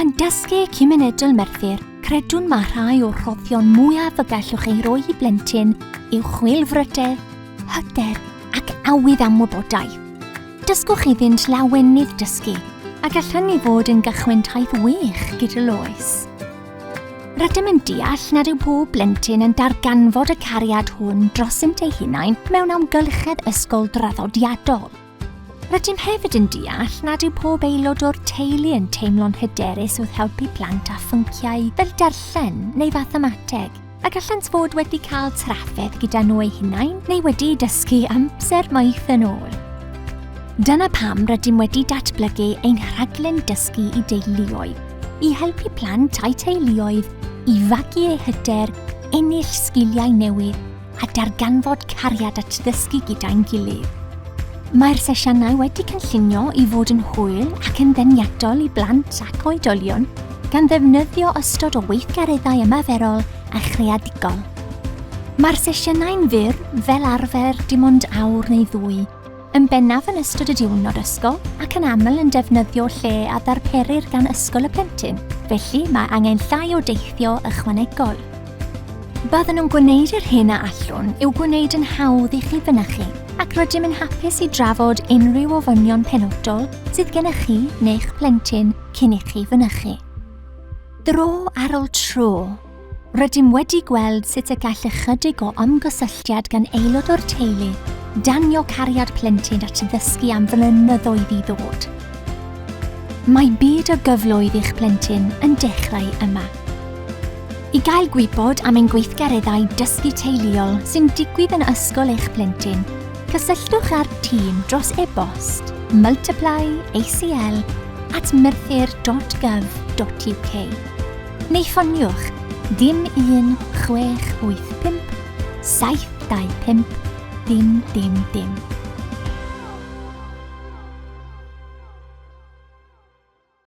Yn Dysgu Cymunedol Merthyr, credwn mae rhai o'r rhoddion mwyaf y gallwch ei roi i blentyn yw chwilfrydedd, hyder ac awydd am wybodaeth. Dysgwch iddynt lawenydd dysgu, a gall hynny fod yn gychwyn taith wych gydol oes. Rydym yn deall nad yw pob blentyn yn darganfod y cariad hwn drosynt eu hunain mewn amgylchedd ysgol draddodiadol. Rydym hefyd yn deall nad yw pob aelod o'r teulu yn teimlo'n hyderus wrth helpu plant â phynciau fel darllen neu fathemateg, a gallant fod wedi cael trafferth gyda nhw eu hunain neu wedi dysgu amser maith yn ôl. Dyna pam rydym wedi datblygu ein rhaglen dysgu i deuluoedd, i helpu plant a'u teuluoedd i fagu eu hyder, ennill sgiliau newydd a darganfod cariad at ddysgu gyda'n gilydd. Mae'r sesiynau wedi cynllunio i fod yn hwyl ac yn ddeniadol i blant ac oedolion, gan ddefnyddio ystod o weithgareddau ymarferol a chreadigol. Mae'r sesiynau'n fyr, fel arfer dim ond awr neu ddwy, yn bennaf yn ystod y diwrnod ysgol ac yn aml yn defnyddio lle a ddarperir gan ysgol y plentyn, felly mae angen llai o deithio ychwanegol. Byddwn yn gwneud yr hyn a allwn i'w gwneud yn hawdd i chi fynychu ac rydym yn hapus i drafod unrhyw ofynion penodol sydd gennych chi neu'ch plentyn cyn i chi fynychu. Dro ar ôl tro, Rydym wedi gweld sut y gall ychydig o ymgysylltiad gan aelod o'r teulu danio cariad plentyn at ddysgu am flynyddoedd i ddod. Mae byd o gyfloedd i'ch plentyn yn dechrau yma. I gael gwybod am ein gweithgareddau dysgu teuluol sy'n digwydd yn ysgol eich plentyn, cysylltwch â'r tîm dros e-bost multiplyacl at merthyr.gov.uk. Neu ffoniwch dim 1 6 8 5 7 2 5 dim dim dim.